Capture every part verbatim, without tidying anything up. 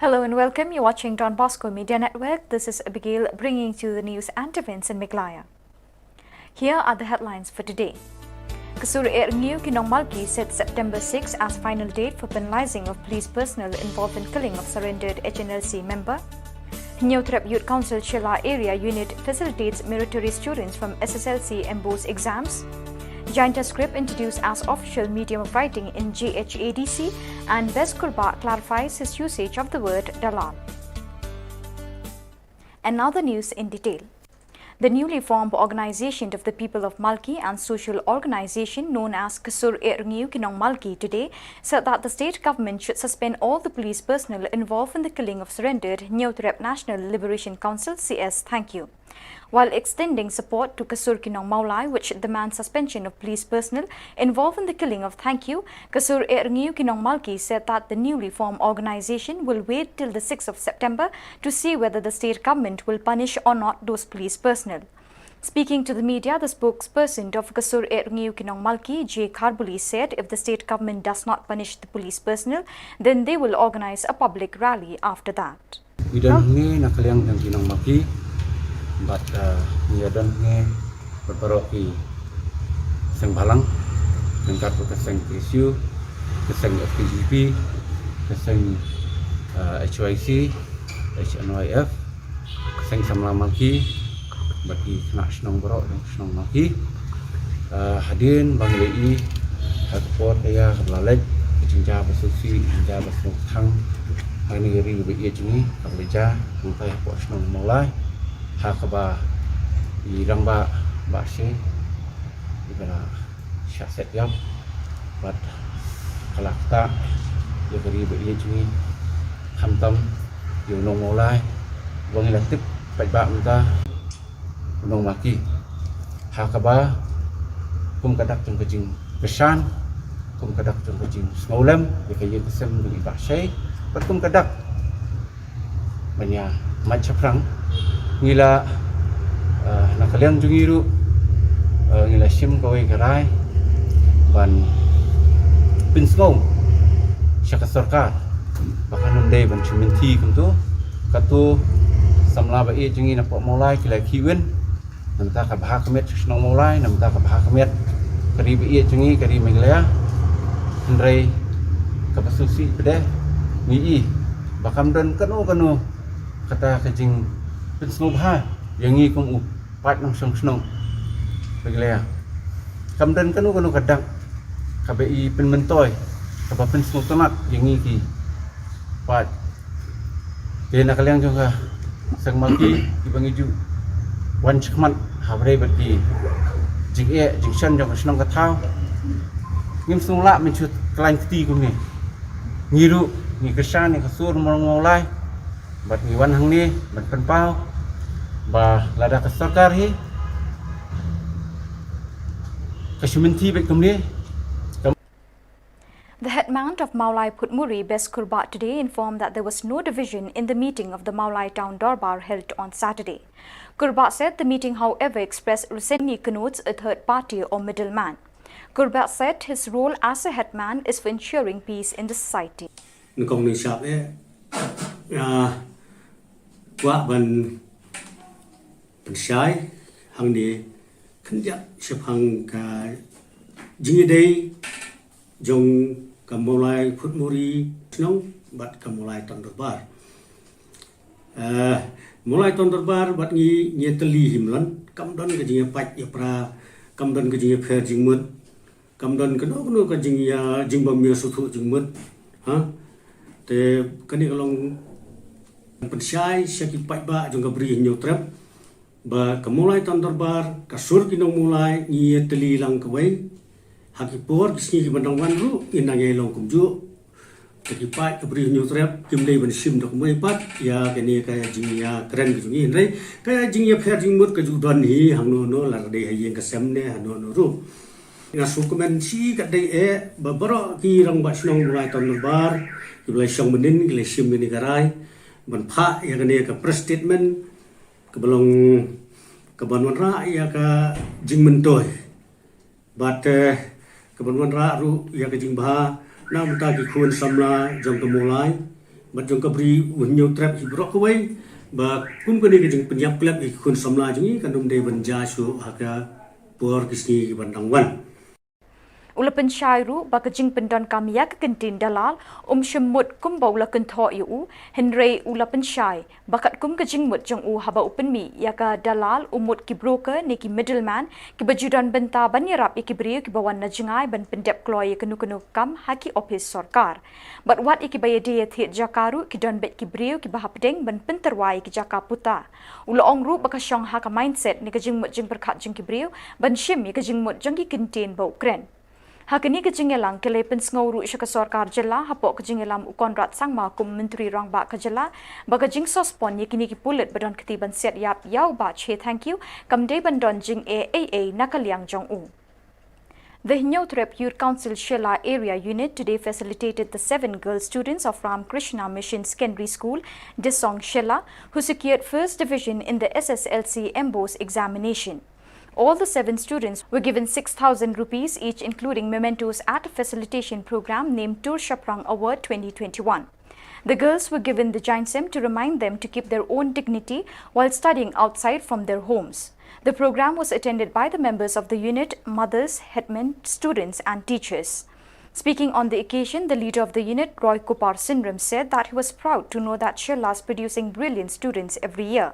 Hello and welcome. You're watching Don Bosco Media Network. This is Abigail bringing to you the news and events in Meghalaya. Here are the headlines for today. Ka sur Erngiu ki Nongmalki set September six as final date for penalizing of police personnel involved in killing of surrendered H N L C member. Hynñiewtrep Youth Council Shella Area Unit facilitates meritorious students from S S L C MBOSE exams. Jaintia script introduced as official medium of writing in J H A D C, and Bes Kurbah clarifies his usage of the word dalal. And now the news in detail. The newly formed Organization of the People of Malki and social organization known as Ka sur Erngiu ki Nongmalki today said that the state government should suspend all the police personnel involved in the killing of surrendered Hynñiewtrep National Liberation Council C S Thangkhiew. While extending support to Ka sur ki Nongmawlai, which demands suspension of police personnel involved in the killing of Thangkhiew, Ka sur Erngiu ki Nongmalki said that the newly formed organization will wait till the sixth of September to see whether the state government will punish or not those police personnel. Speaking to the media, the spokesperson of Ka sur Erngiu ki Nongmalki, J Kharbuli, said if the state government does not punish the police personnel, then they will organize a public rally after that. Ngi don hangne na ka liang jong ki Nongmalki bad, eh, ngi don hangne bad baroh ki seng bhalang, ryngkat bad ka seng K S U, ka seng F K J P, ka seng, eh, H Y C, H N Y F, ka seng samla Malki bad ki khynnah shnong baroh jong shnong Malki. Eh, hadien ba ngi la ïohi ha ka por ka ïa kaba la leit, ka jingjia ba sngewsih, ka jingjia ba sngewthang ha kane ka ri kaba ïeit jong ngi, kaba la jia hangtai hapoh shnong Mawlai, ha kaba i rangbah Bah Shei iba la shah set ïap bad ka la ktah ïa ka ri ba ïeit jong ngi, khamtam ïa u nong Mawlai uba ngi la tip paidbah mynta, u nong Malki. Ha kaba kum ka dak jong ka jingkyrshan, kum ka dak jong ka jingsngewlem ïa ka ïing ka sem jong i Bah Shei, bad kum ka dak ban ïa mad shaphrang, ngi la, eh, na ka liang jong ngi ruh, eh, ngi la shim kawei ka rai ban pynsngew sha ka sorkar ba kan ym dei ban shu mynthi kumto. Kato samla ba ïeit jong ngi napoh Mawlai ki la khih win na bynta ka bha ka miat sha shnong Mawlai, na bynta ka bha ka miat ka ri ba ïeit jong ngi, ka ri Meghalaya. Hynrei kaba sngewsih pat de, ngi i ba kam don kano kano kata ka jingpynsngewbha ïa ngi kum u paid nongshong shnong Meghalaya. Kam don kano kano ka dak kaba i pynmyntoi, kaba pynsngewtynnat ïa ngi ki paid. Te na ka liang jong ka seng Malki kiba ngi ju wan shakhmat ha bynta bad ki jingeh jingshon jong ka shnong ka thaw, ngim sngewlah ban shu khlaiñ kti kumne. Ngi ruh ngi kyrshan ïa ka sur Mawlai bad ngi wan hangne ban pynpaw ba lada ka sorkar hi ka shu mynthi bad kumne. The headman of Mawlai Phutmuri, Bes Kurbah, today informed that there was no division in the meeting of the Mawlai Town Dorbar held on Saturday. Kurbah said the meeting, however, expressed resentment, connotes a third party or middleman. Kurbah said his role as a headman is for ensuring peace in the society. Nyngkong nyngshap eh, ah, kwah ban pynshai hangne khyndiat shaphang ka jingïadei jong ka Mawlai Phutmuri Shnong bad ka Mawlai Town Dorbar. Eh, Mawlai Town Dorbar bad ngi ngi tylli himlan, kam don ka jingïapait ïapra, kam don ka jingïapher jingmut, kam don kano kano ka jingïa, jingbym ïasngewthuh jingmut. Ha? Te kane ka long pynshai sha ki paidbah jong ka Bri Hynñiewtrep ba ka Mawlai Town Dorbar, ka sur ki nong Mawlai, ngi ïatylli lang kawei. Ha ki por ki sngi kiban dang wan ruh ngin nang ïai long kumjuh. Te ki paid ka Bri Hynñiewtrep kim dei ban shim da kumwei pat ïa kane ka jingïakren ka jong ngi, hynrei ka jingïapher jingmut ka ju don hi hangno hangno, lada dei ha ïing ka sem ne hangno hangno ruh. Nga sngewkmen shi katdei eh ba baroh ki rangbah shnong Mawlai Town Dorbar kiba la shong mynnin ki la shim kane ka rai ban phah ïa kane ka press statement kaba long kaban wanrah ïa ka jingmyntoi bad, eh, kaban wanrah ruh ïa ka jingbha na bynta ki khun samla jong ka Mawlai Bad jong ka bri u Hynñiewtrep hi baroh kawei, ba kum kane ka jingpynïap klet ïa ki khun samla jong ngi kan ym dei ban jia shuh ha ka por ki sngi ki ban dang wan. U la pynshai ruh ba ka jingpyndonkam ïa ka kyntien dalal um shym mut kumba u la kynthoh ïa u, hynrei u la pynshai ba katkum ka jingmut jong u haba u pynmih ïa ka dalal u mut ki broker ne ki middleman kiba ju don bynta ban ïarap ïa ki briew kiba wan na jngai ban pyndep kloi ïa kano kano ka kam ha ki ophis sorkar. Bad wat ïa kiba ïadei ïa thied jaka ruh ki don beit ki briew kiba hapdeng ban pyntyrwa ïa ki jaka puta. U la ong ruh ba ka shong ha ka mindset ne ka jingmut jingpyrkhat jong ki briew ban shim ïa ka jingmut jong ki kyntien ba u kren. Ha kane ka jingïalang ki la pynsngew ruh sha ka sorkar jylla hapoh ka jingïalam u Conrad Sangma kum Myntri Rangbah ka jylla ba ka jingsuspend ïa kine ki pulit ba don kti ban siat ïap ïa u Bah Che Thangkhiew kam dei ban don jingeh ei ei na ka liang jong u. The Hynñiewtrep Youth Council Shella Area Unit today facilitated the seven girl students of Ramakrishna Mission Secondary School, Desong, Shella, who secured first division in the S S L C MBOSE examination. All the seven students were given six thousand rupees each, including mementos, at a facilitation program named Tur Shaphrang Award twenty twenty-one. The girls were given the Jaiñsem to remind them to keep their own dignity while studying outside from their homes. The program was attended by the members of the unit, mothers, headmen, students, and teachers. Speaking on the occasion, the leader of the unit, Roy Kupar Synrem, said that he was proud to know that Shella is producing brilliant students every year.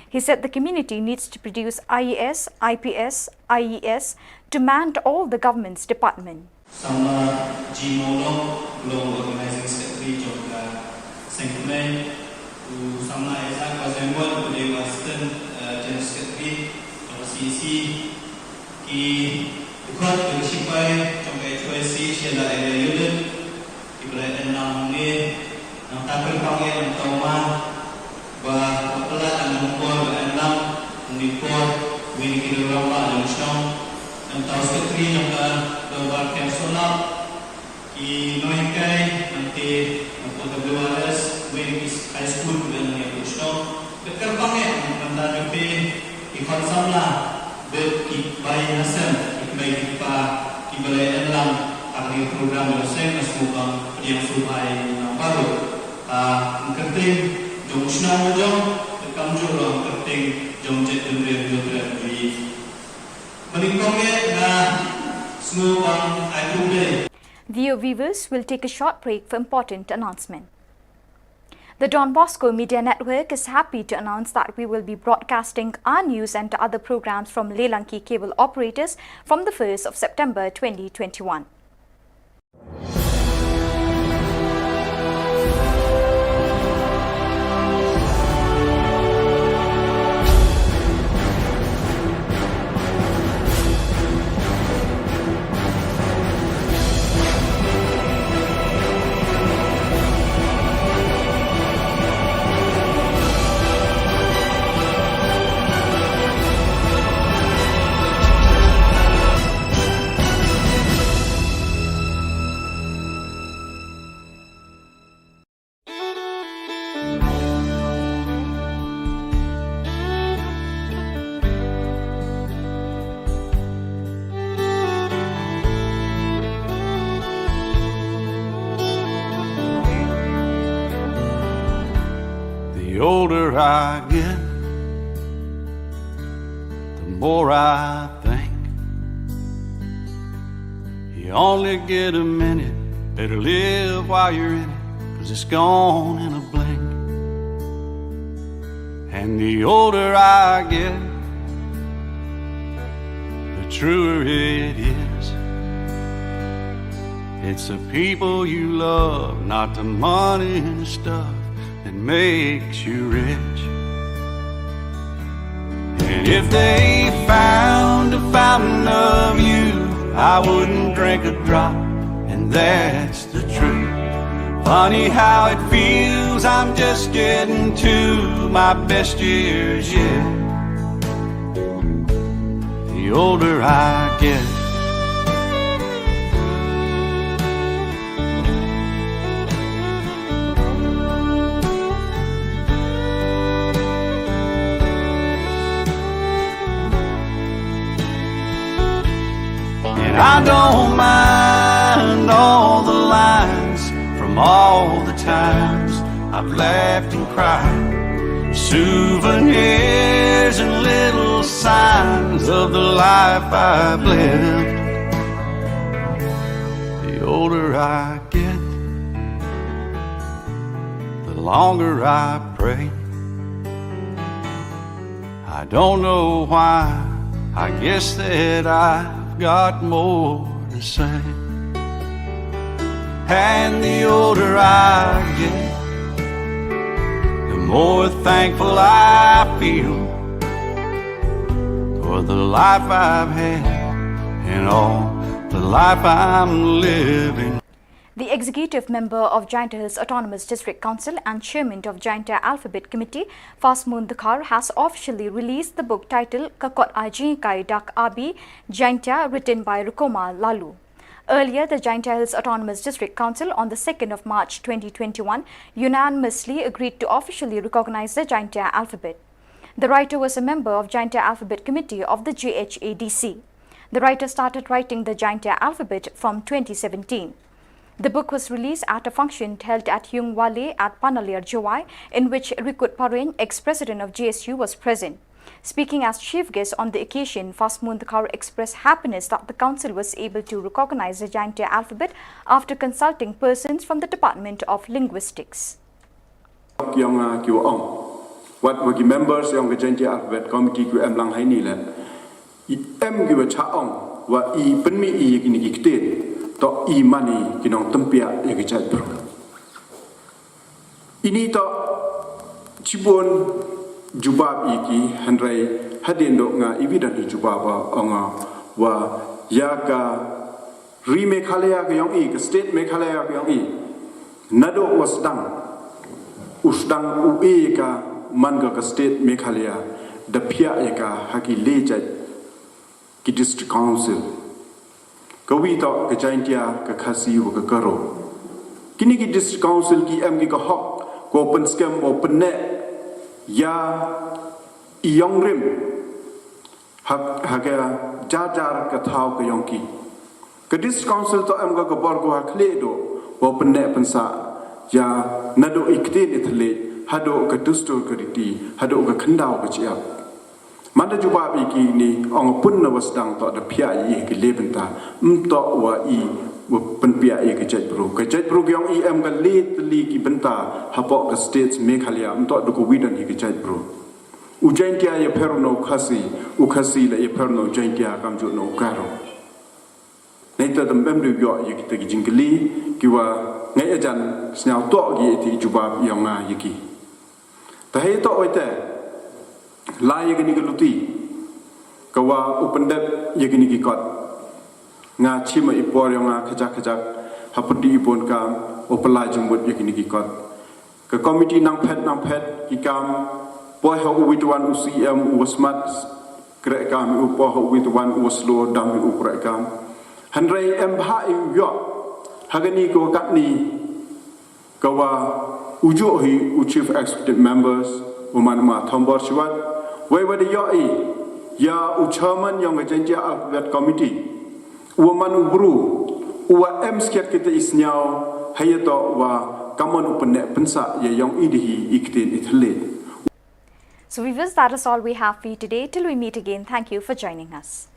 He said the community needs to produce I A S, I P S, I E S to man all the government's department. Samla G. Mawlong, u long u Organizing Secretary jong ka Seng Kmie, u Samla Isaac Bajaimon, u dei u Assistant, eh, General Secretary jong ka C E C, ki dkhot, ki sipai jong ka H Y C Shella Area Unit, kiba la ïalam hangne, nangta kyrpang eh na u Tawma, ba, ba palat na u Nongkor, ba ïalam, u Nongkor, uwei na ki rangbah jong ka shnong, nangta u Secretary jong ka Dorbar Khyrsolap, ki nonghikai, nangta, nangta ka W R S, uwei na ki high school, ba ïalam ïa ka shnong, bad kyrpang eh, nangta jong phi, ki khun samla, bad ki bai na sem, ki kmie ki kpa, kiba la ïalam ha kane ka program jong ka seng, nga sngewbha ban pdiang sngewbha ïa ngi baroh. Ha ka kyrteng jong u shnong jong, bad kumjuh ruh ha ka kyrteng jong ka jaitbynriew Hynñiewtrep jong ngi. Ba nyngkong eh nga sngewbha ban ai khublei. Dear viewers, we'll take a short break for important announcement. The Don Bosco Media Network is happy to announce that we will be broadcasting our news and other programs from Leilangkhi cable operators from the first of September twenty twenty-one. The older I get, the more I think. You only get a minute, better live while you're in it, 'cause it's gone in a blink. And the older I get, the truer it is. It's the people you love, not the money and the stuff, that makes you rich. And if they found a fountain of youth, I wouldn't drink a drop, and that's the truth. Funny how it feels, I'm just getting to my best years yet. The older I get. And I don't mind all the lines from all the times I've laughed and cried. Souvenirs and little signs of the life I've lived. The older I get, the longer I pray. I don't know why, I guess that I've got more to say. And the older I get, the more thankful I feel for the life I've had and all the life I'm living. The executive member of Jaintia Hills Autonomous District Council and chairman of Jaintia Alphabet Committee, Fasmun Dkhar, has officially released the book titled Ka Kot Ai Jngai Dak Abi Jaintia, written by Rukoma Laloo. Earlier, the Jaintia Hills Autonomous District Council on the second of March twenty twenty-one unanimously agreed to officially recognize the Jaintia alphabet. The writer was a member of Jaintia Alphabet Committee of the J H A D C. The writer started writing the Jaintia alphabet from twenty seventeen. The book was released at a function held at Yung Wale at Panaliar, Jowai, in which Rikut Pareng, ex-president of J S U, was present. Speaking as chief guest on the occasion, Fasmun Dkhar expressed happiness that the council was able to recognize the Jaintia alphabet after consulting persons from the Department of Linguistics. Ki ong, ah, ki wa ong. Wat wa ki members yong ka Jaintia Alphabet Committee ki wa em lang hai ni le. I em ki wa cha ong wa i pynmih i ya kini ki ktien. To i mani ki nongtympiah ya ki jaitbru. Ini to chibun jubab i ki, hynrei hadien dok nga i wi don i jubab wa ong, ah, wa ya ka ri Meghalaya ka yong i, ka state Meghalaya ka yong i. Naduh wa sdang, u sdang u e ka man ka, ka state Meghalaya, da phiah ya ka ha ki le jait ki district council. Ka wi to ka Jaintia, ka Khasi wa ka Garo. Kini ki district council ki em ki ka hok ko pynskhem, ko pynneh ya i yong rim ha, ha ka jar jar ka thaw ka yong ki. Ka district council to em ka ka bor ko ha khlieh duh wa pynneh pynsah ya naduh i ktien i thylliej, haduh ka dustur ka riti, haduh ka khyndaw ka jyap. Manda jubab i ki ni ong pun na wa sdang to da phiah i ki le bynta, ym to wa i wa pynpiah i ka jaitbru. Ka jaitbru ki ong i em ka le tylli ki bynta hapoh ka state Meghalaya, ym to da ko wi don i ka jaitbru. U Jaintia ya pher na u Khasi, u Khasi la ya pher na u Jaintia, kam ju na u Garo. Nai ta dam bem de yoh ya kita ki jingkylli ki wa ngai ajan sniaw to ki ya ti jubab yong nga ya ki. Ta hei to oi te la ya kini ki luti ka wa u pyndep ya kini ki kot. Nga chima i por yong nga khajak khajak ha pyrdi i bun kam u pynlai jingmut ya kini ki kot. Ka committee nang phet nang phet ki kam, poi ha u wi tu wan u C M u wa smat kreh kam, u poi ha u wi tu wan u wa slow dam u kreh kam. Hynrei em bha i u yoh ha kani ka wa katni ka wa u juh hi u chief executive members u man ma Thombor Shiwat, wei wa da yoh i ya u chairman yong ka Jaintia Alphabet Committee. U wa man u bru u wa em skhet kita i sniaw ha ya to wa kamon u pynneh pynsah ya yong i dihi i ktien i thylliej. So viewers, that is all we have for you today. Till we meet again, thank you for joining us.